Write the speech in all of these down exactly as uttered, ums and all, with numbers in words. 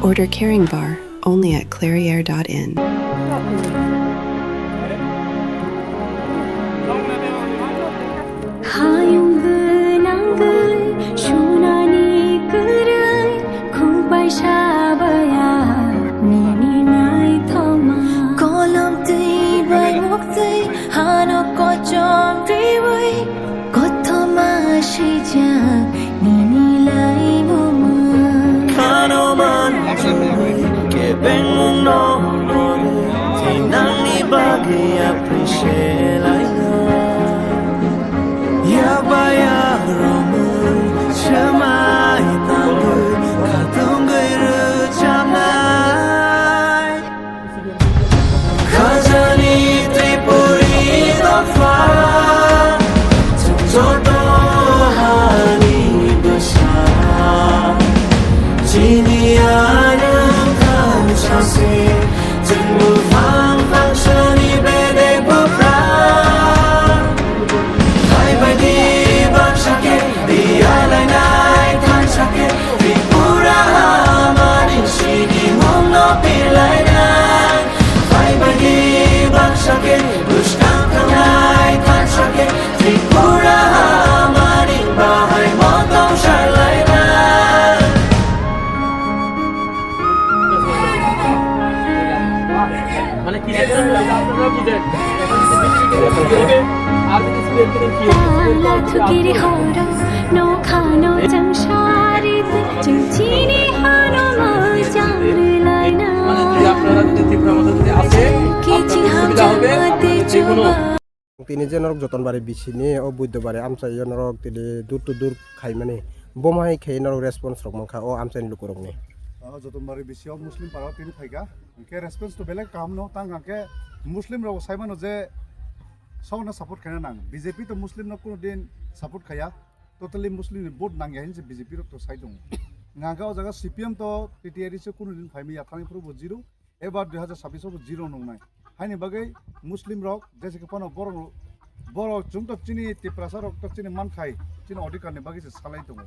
Order Caring Bar only at clairiere dot in. Hayung gwnang gwi sunani kwrwi, khubai sabaya nini naithoma. Kolom twi bai muktwi hano kochom twiwi, kothoma swijak nini laimungma. Khano man kebengmungno thinangni bagwi appreciate lainai. Yakba yakromwi swmai tangwi khatungwi rwchapnai. Khajani Tripuri dopha, chwng joto hani bwsa. Chini anwng thang sasi, chwng buphang phangsani bedek buphang. Phaibaidi baksa khe, biyalainai thansa khe, Tripura hamani sinimungno pilainai. Phaibaidi baksa khe, bwskang thangnai thansa khe, Tripura hamani bahai motom salainai. মানে কি সেটা আপনারা বুঝেন। এখন যদি ঠিক আছে, আর যদি স্পেল করেন কি হবে? Tala thukiri horo, nokhano chang sari, chang chini hano mojang laina. মানে যদি আপনারা যদি ত্রিপুরা মতো যদি আসে, আপনাদের সুবিধা হবে, আপনাদের যে কোনো Tini je norok Jotonbari bisini o Buddhobari amchai o norok tini door to door khaimani, bomo hai khe norok response rok mankha o amchaini lukurokni? O Jotonbari bisi o Muslim para o tini phaikha, hwnkhe response to belai kaham no tang, hwnkhe Muslim rok sai mano je sono support khaina nang, B J P to Muslim no kuno din support khaya, totally Muslim ni vote nangya hinse B J P rok to sai tongo. Hwnkhe o jaga C P M to T T A D se kuno din phaimaya thani phuru bo zero. Ebar dui hazar sabbish o bo zero nungnai. Haini bagwi Muslim rok jese khe phano borok, borok chwng to chini Tiprasa rok to chini mankhai, chini odhikar ni bagwi se salai tongo.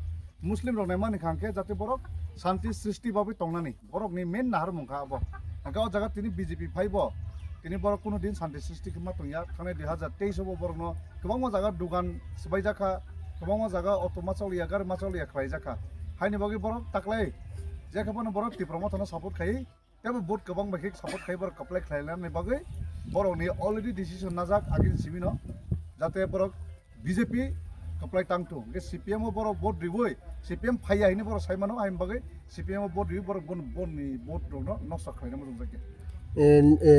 Muslim rok nai mani kha hwnkhe jate borok shanti srishti bagwi tongnani, borok ni main naharmung kha abo. Hwnkhe o jaga tini B J P phai bo tini borok kuno din shanti srishti khe ma tongya. Thangnai dui hazar teis o bo borok no kwbangma jaga dugan swbaijak kha, kwbangma jaga auto ma choliya, gari ma choliya khlaijak kha. Haini bagwi borok taklai jekhe phano borok Tipra Motha no support khai. Tebo vote kwbang bai khe support khai borok apply khlai nani bagwi borok ni already decision najak agini simi no, jate borok B J P apply tang thung. Hwnkhe C P M o borok vote riwi, C P M phaiya hinwi borok sai mano, haini bagwi C P M o vote riwi borok bon, bon ni vote rok no noksa khlai nai mujung jakya. E, e,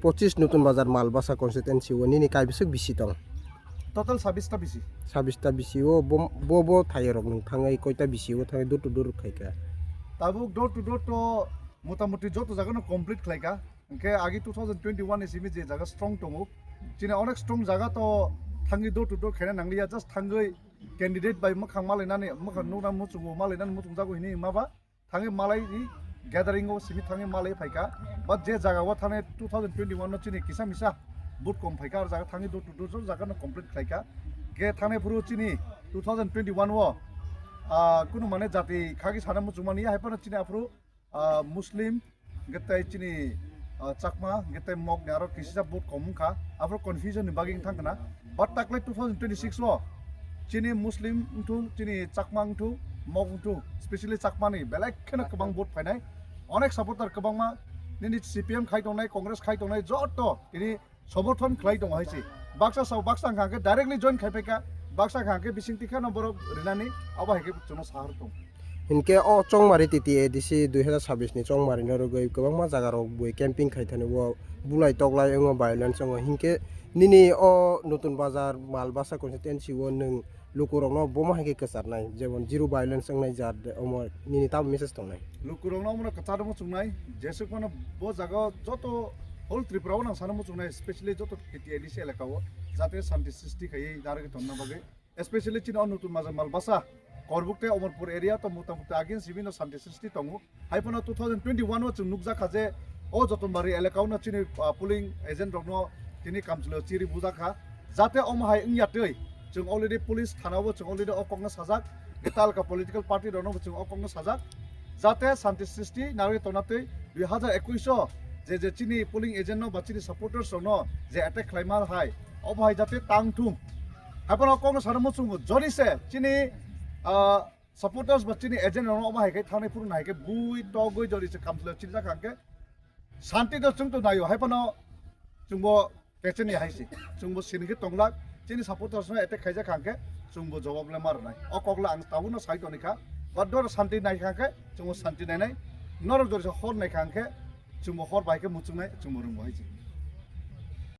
pochis Nutun Bazar Malbasa constituency o nini kaibwswk bisi tong? Total sabbish ta bisi. Sabbish ta bisi o bo, bo, bo thai rok nung thangwi koita bisi o thangwi door to door khai kha? Tabuk door to door to motamuti joto jaga no complete khlai kha. Hwnkhe agi two thousand twenty-one ni simi je jaga strong tongo, chini onek strong jaga to thangwi door to door khaina nangliya, just thangwi candidate bai mwkhang malainani, mwkhang nukna muchungo malainani muchungjago hinwi hima ba thangwi malai gathering o simi thangwi malai phaikha. But je jaga o thani two thousand twenty-one no chini kisa misa vote kom phaikha, ar jaga thangwi door to door joto jaga no complete khlaikha. Ge thani phuru chini two thousand twenty-one o, ah, kunu mane jati khagwi sana muchungmani, hai phano chini aphuru ah, Muslim, hwnkhe tei chini, ah, Chakma, hwnkhe tei Mok ni aro kisisa vote kom wngkha, aphuru confusion ni bagwi wngthang khna. But taklai two thousand twenty-six o chini Muslim wngthung, chini Chakma wngthung, Mok wngthung, specially Chakma ni belai kheno kwbang vote phainai, onek supporter kwbangma nini C P M khai tongnai, Congress khai tongnai, joto tini somorthon khlai tongo hai se. Baksa sao, baksa hwnkha hwnkhe directly join khai phaikha, baksa hwnkha hwnkhe bising tikha no borok rinani, abo hai khe chwngno sahar tong. Hinkhe o Chongmari T T A D C dui hazar sabbish ni Chongmari no rwgwi kwbangma jaga rok bui camping khai thani o bulai toklai wngo, violence wngo, hinkhe nini o Nutun Bazar Malbasa constituency o nwng lukurokno bomo hai khe kwcharnai, jemon zero violence wngnai jat, omo nini tamo message tongnai? Lukurokno omono kwcharno muchungnai, jesuk phano bo jaga o joto whole Tripura o nang sana muchungnai, specially joto T T A D C elaka o jate shanti srishti khaiwi narwgwi tongna bagwi, especially chini o Nutun Bazar Malbasa, Korbuk tei Omorpur area to motamuti agin simi no shanti srishti tongo. Hai phano two thousand twenty-one o chwng nukjakha je o Jotonbari elaka o no chini, ah, polling agent rokno tini kamchwlwi chiri bujakha. Jate omo hai wngya twi chwng already police thana o chwng already o kokno sajak, talka political party rokno bo chwng o kokno sajak. jate shanti srishti narwi tongna twi dui hazar ekush o je je chini polling agent no ba chini supporters rok no je attack khlaima hai, obo hai jate tang thung. Haiphano kokno sana muchungo jori se chini, ah, supporters ba chini agent rok no obo hai khe thangnai phuru nai khe bui togwi jori se kamchwlwi chini jakha hwnkhe shanti no chwng to naio, haiphano chwngbo kecheni hai se. Chwngbo sini khe tonglak, chini supporters no attack khaijak hwnkhe chwngbo jawab le ma rwnai. O kok le ang tabukno sai toni kha. But doro shanti nai kha hwnkhe chwngbo shanti nainai. Norok jori se hor nai kha hwnkhe chwngbo hor bai khe muchungnai, chwngbo rwngbo hai se.